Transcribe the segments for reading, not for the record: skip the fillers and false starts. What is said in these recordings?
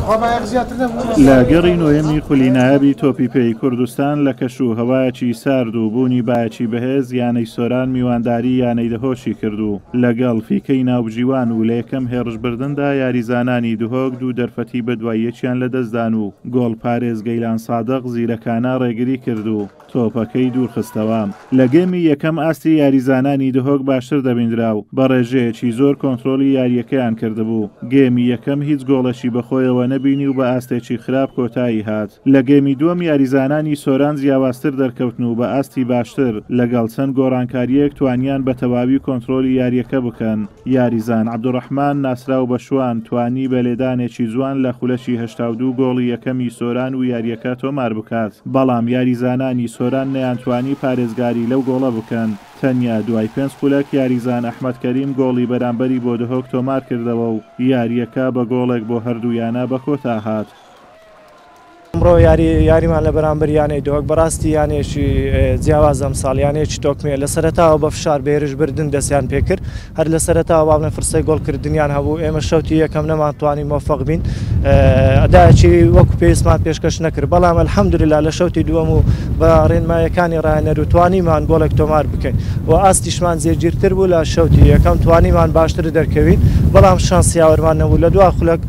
لە گەڕی نۆیەمی خولی نایابی تۆپی پێی کوردستان لە کەش و هەوایەکی سارد و بوونی بایەکی بەهێز یانەی سۆران میوانداری یانەی دهۆکی کرد و لەگەڵ فیکەی ناوبژیوان و لە یەکەم هێڕشبردندا یاریزانانی دهۆک دوو دەرفەتی بەدوای یەکیان لەدەستدان و گۆڵپارێز گەیلان سادق زیرەکانە ڕێگری کرد و تۆپەکەی دوورخستەوە. لە گێمی یەکەم ئاستی یاریزانانی دهۆک باشتر دەبیندرا و بە ڕێژەیەکی زۆر کۆنترۆلی یارییەکەیان کردبوو. گێمی یەکەم هیچ گۆڵێکی بەخۆیەوە نەبینی و بە ئاستێکی خراپ کۆتایی هات. لە گێمی دووەم یاریزانانی سۆران جیاوازتر دەرکەوتن و بە ئاستی باشتر لەگەڵ چەند گۆڕانکارییەک توانیان بە تەواوی کۆنترۆلی یارییەکە بکەن. یاریزان عەبدولڕەحمان ناسراو بە شوان توانی بە لێدانێکی جوان لە خولەکی 82 گۆڵی یەکەمی سۆران و یارییەکە تۆمار بکات. بەڵام یاریزانانی سۆران نەیانتوانی پارێزگاری لەو گۆڵە بکەن، تەنیا دوای پێنج خولەک یاریزان ئەحمەد کەریم گۆڵی بەرامبەری بۆ دهۆک تۆمارکردەوە و یارییەکە بە گۆڵێک بۆ هەردوو یانە بەکۆتا هات. ئەمڕۆ یاری یاریمان لە بەرامبەر یانەی دهۆک بەڕاستی یانەیەکی جیاوازە ئەمساڵ یانەیەکی تۆکمەیە لە سەرەتاوە بە فشار بە هێرش بردن دەستیان پێکرد هەر لە سەرەتاوە با بڵێن فرسەی گۆڵکردنیان هەبوو ئێمە شەوتی یەکەم نەمانتوانی مۆفەق بین ئەدایەکی وەکو پێویستمان پێشکەش نەکرد بەڵام الحمدلله لە شەوتی دووەم و بە ڕێنمایەکانی ڕاهێنەر و توانیمان گۆڵێک تۆمار بکەین و ئاستیشمان جێگیرتر بوو لە شەوتی یەکەم توانیمان باشتر دەرکەوین بەڵام شانس یاوەرمان نەبوو لە دوا خولەک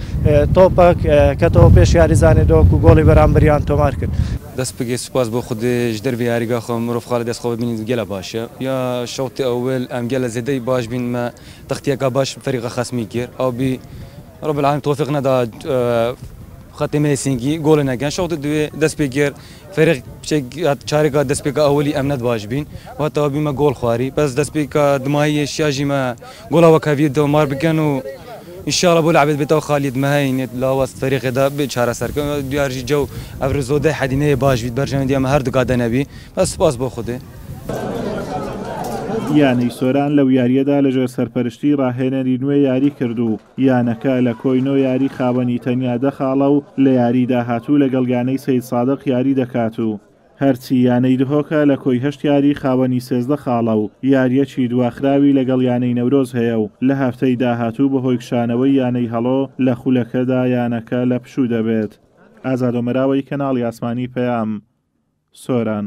تۆپەک کەتەوە پێش یاریزانانی دۆک و گۆڵی بەرامبەریان تۆمار کرد. دەست بکەی سوپاس بۆ خودێ ji dervê yarîga xwe mirov xalê dest xwe bibînî gele baş e ya şewtê ewil em gele zêdeyî baş bîn me textiyeka baş ferîqa xesmî kir ew bî Reb el tewfîq neda xetê me sîngî golê nekin şewtê duwê dest pê kir ferîq piçek çarêka dest pêka ewilî em net baş bîn û heta bî me gol xwarî bes dest pêka dimayiyê şiya jî me gola wekeviyê tomar bikin û İnşallah bu لعبت بتاو خالد مهین لاوست فريق دا بچاره سر دیار جی جو افرزوده حدینه باش بید برجام دیام هر دو قاده نبی بس سپاس بۆ خودێ. یانەی سۆران لەو یارییەدا لەژێر سەرپەرشتی ڕاهێنەری نوێ یاری کرد و یانەکە لە کۆی نۆ یاری خاوەنی تەنیا دە خاڵە و لە یاری داهاتوو لەگەڵ یانەی سەیدسادق یاری دەکات و هەرچی یانەی دهۆکە لە کۆی هەشت یاری خاوەنی 13 خاڵە و یارییەکی دواخراوی لەگەڵ یانەی نەورۆز هەیە و لە هەفتەی داهاتوو بەهۆی کشانەوەی یانەی هەڵۆ لە خولەکەدا یانەکە لە پشوو دەبێت. ئازاد ئۆمەراوەی کەناڵی ئاسمانی پەیام، سۆران.